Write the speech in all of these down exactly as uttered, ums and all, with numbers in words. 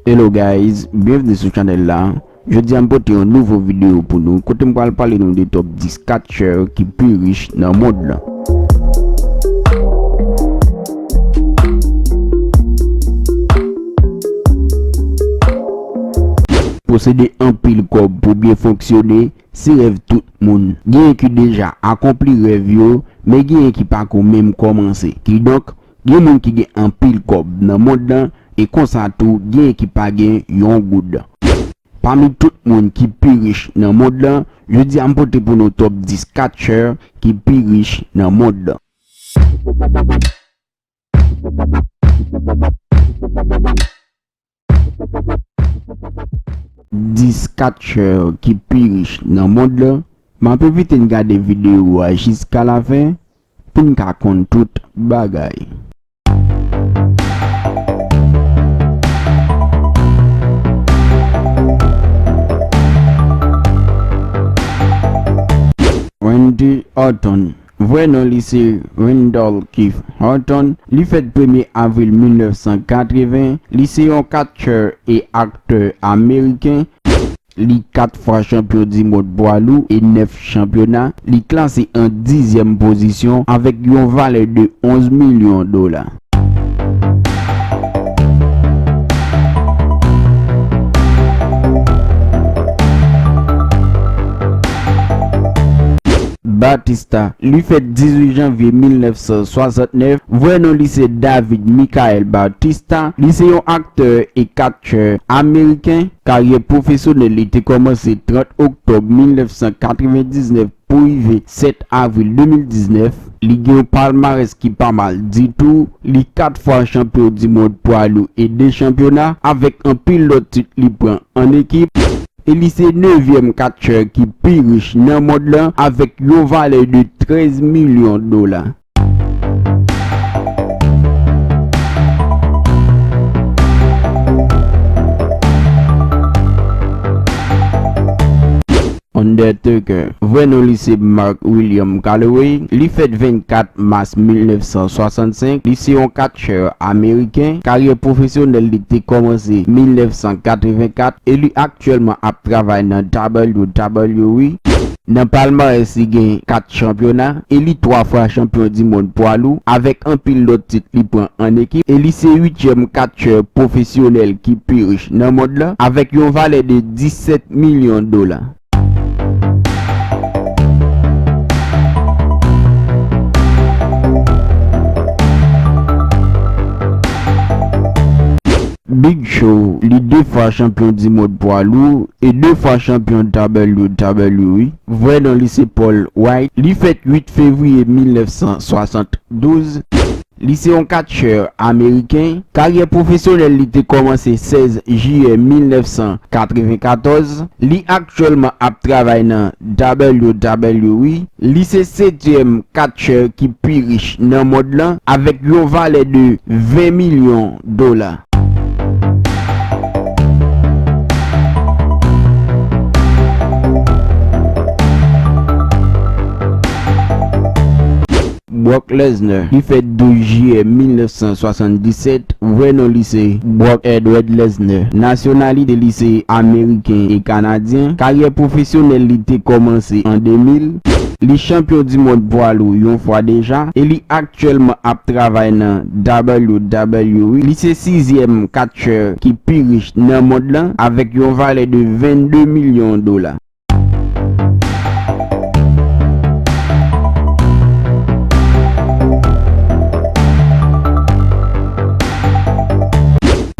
Hello guys, byenvni sou chanèl la. Jodi a m pote yon nouvo videyo pou nou, kote m pral pale nou de top dis catcheur ki pi rich nan mond lan. Posede anpil kòb pou byen fonksyone, se rèv tout moun. Genyen ki deja akonpli rèv yo, men genyen ki pako menm kòmanse. Kidonk, gen moun ki gen anpil kòb nan mond lan, e konsa tou, genyen ki pa gen yon goud. Pami tout moun ki pi rich nan mond lan, jodi a m pote pou nou top dis catcheur ki pi rich nan mond lan. Dis catcheur ki pi rich nan mond lan. M ap envite n gade videyo a jiska lafen pou n ka konn tout bagay. Randy Orton. Vrè non li se Randall Keith Orton. Li fèt premye avril mil nèf san katreven. Li se yon catcheur e aktè ameriken. Li kat fwa chanpyon di mond pwa lou e nèf chanpyona. Li klase an dizyèm pozisyon avèk yon valè de onz milyon dola. Batista. Li fèt dizuit janvye mil nèf san swasantnèf. Vrè non li se David Michael Batista. Li se yon aktè e catcheur ameriken. Karyè pwofesyonèl li te kòmanse trant oktòb mil nèf san katrevendiznèf pou rive sèt avril de mil diznèf. Li gen yon palmarès ki pa mal ditou. Li kat fwa chanpyon di mond pwa lou e de chanpyona avèk anpil lòt tit li pran an ekip. E li se nevyèm catcheur ki pi rich nan mond lan avèk yon valè de trèz milyon dola. Undertaker. Vrè non li se Mark William Calaway. Li fèt vennkat mas mil nèf san swasannsenk. Li se yon catcheur ameriken. Karyè pwofesyonèl li te kòmanse mil nèf san katrevenkat e li aktyèlman ap travay nan W W E. Nan palmarès li gen kat chanpyona e li twa fwa chanpyon di mond pwa lou avèk anpil lòt tit li pran an ekip e li se uityèm catcheur pwofesyonèl ki pi rich nan mond lan avèk yon valè de disèt milyon dola. Big Show, li de fwa chanpyon di mond pwa lou e de fwa chanpyon W W E. Vrè non li se Paul White. Li fèt uit fevriye mil nèf san swasanndouz. Li se yon catcheur ameriken. Karyè pwofesyonèl li te kòmanse sèz jiyè mil nèf san katrevenkatòz. Li aktyèlman ap travay nan W W E. Li se setyèm catcheur ki pi rich nan mond lan avèk yon valè de ven milyon dola. Brock Lesnar, li fèt douz jiyè mil nèf san swasanndisèt, vrè non li se Brock Edward Lesnar. Nasyonalite li se ameriken e kanadyen. Karyè pwofesyonèl li te kòmanse an de mil. Li chanpyon di mond pwa lou yon fwa deja e li aktyèlman ap travay nan W W E. Li se sizyèm catcheur ki pi rich nan mond lan avèk yon valè de vennde milyon dola.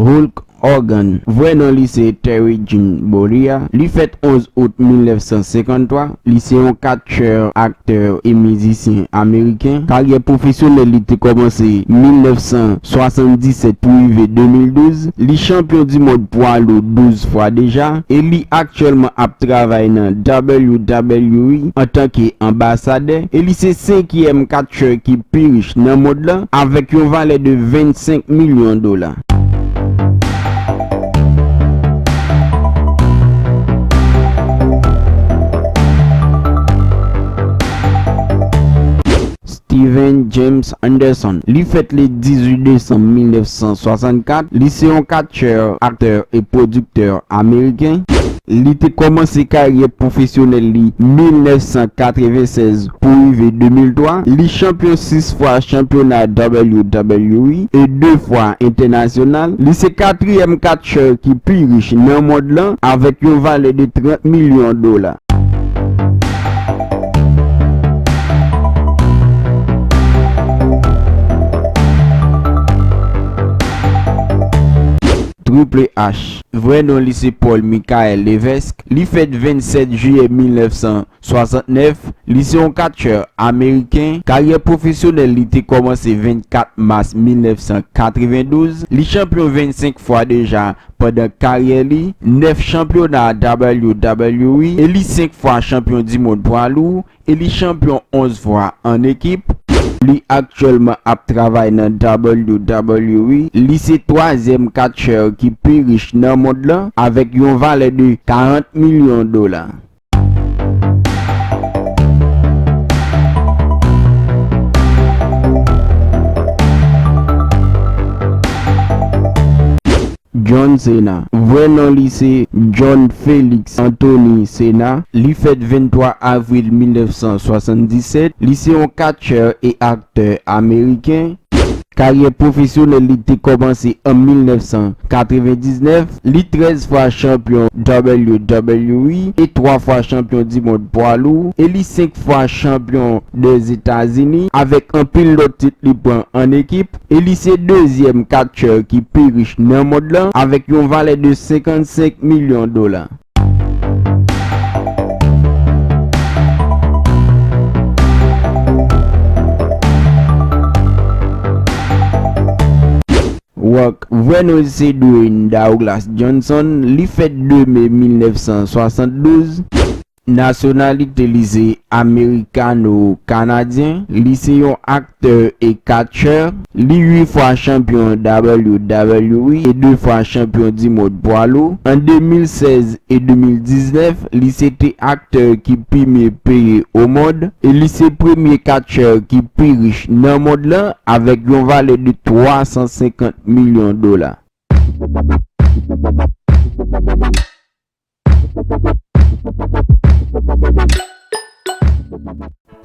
Hulk Hogan, vrè non li se Terry Gene Bollea. Li fèt onz out mil nèf san senkanntwa. Li se yon catcheur, aktè e mizisyen ameriken. Karyè pwofesyonèl li te kòmanse mil nèf san swasanndisèt pou rive de mil douz. Li chanpyon di mond pwa lou douz fwa deja e li aktyèlman ap travay nan W W E antanke anbasadè e li se senkyèm catcheur ki pi rich nan mond lan avèk yon valè de vennsenk milyon dola. Steven Saint James Anderson. Li fèt le dizuit desanm mil nèf san swasannkat. Li se yon katchè, aktè e pwodiktè ameriken. Li te kòmanse karyè pwofesyonèl li mil nèf san katrevennsèz pou rive de mil twa. Li chanpyon sis fwa chanpyona W W E e de fwa entènasyonal. Li se katriyèm katchè ki pi rich nan mond lan avèk yon valè de trant milyon dola. Triple H. Vrè non li se Paul Michael Levesque. Li fèt vennsèt jiyè mil nèf san swasantnèf. Li se yon katchè ameriken. Karyè pwofesyonèl li te kòmanse vennkat mas mil nèf san katrevendouz. Li chanpyon vennsenk fwa deja pandan karyè li, nèf chanpyona W W E, e li senk fwa chanpyon di mond pwa lou, e li chanpyon onz fwa an ekip. Li aktyèlman ap travay nan W W E. Li se twazyèm katchè ki pi rich nan mond lan, avèk yon valè de karant milyon dola. John Cena. Vrè non li se John Felix Anthony Cena. Li fèt venntwa avril mil nèf san swasanndisèt. Li se yon katchè e aktè ameriken. Karyè pwofesyonèl li te kòmanse an mil nèf san katrevendiznèf. Li trèz fwa chanpyon W W E e twa fwa chanpyon di mond pwa lou. E li senk fwa chanpyon Dèzetazini, avèk anpil lòt tit li pran an ekip. E li se dezyèm katchè ki pi rich nan mond lan, avèk yon valè de senkannsenk milyon dola. Rock. Vrè non li se Dwayne Douglas Johnson. Li fèt de me mil nèf san swasanndouz. Nasyonalite li se amerikano-kanadyen. Li se yon aktè e katchè. Li uit fwa chanpyon W W E e de fwa chanpyon di mond pwa lou. An de mil sèz e de mil diznèf, li se te aktè ki pi mye peye o mond, e li se premye katchè ki pi rich nan mond lan, avèk yon valè de twa san senkant milyon dola.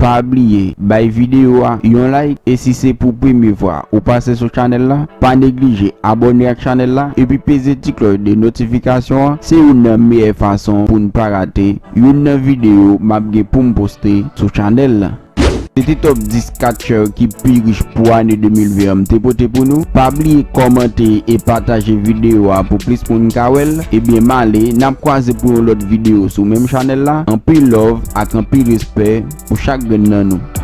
Pa bliye bay videyo a yon like, e si se pou premye fwa ou pase sou chanèl la, pa neglije abòne ak chanèl la epi peze ti klòch de notifikasyon an. Se youn nan meyè fason pou n pa rate youn nan videyo m ap gen pou m poste sou chanèl la. Se te top dis katchè ki pi rich pou ane de mil ven an m te pote pou nou. Pa bliye kòmante e pataje videyo a pou plis moun ka wè l. Ebyen, m ale, n ap kwaze pou yon lòt videyo sou menm chanèl la. Anpil love ak anpil respè pou chak grenn nan nou.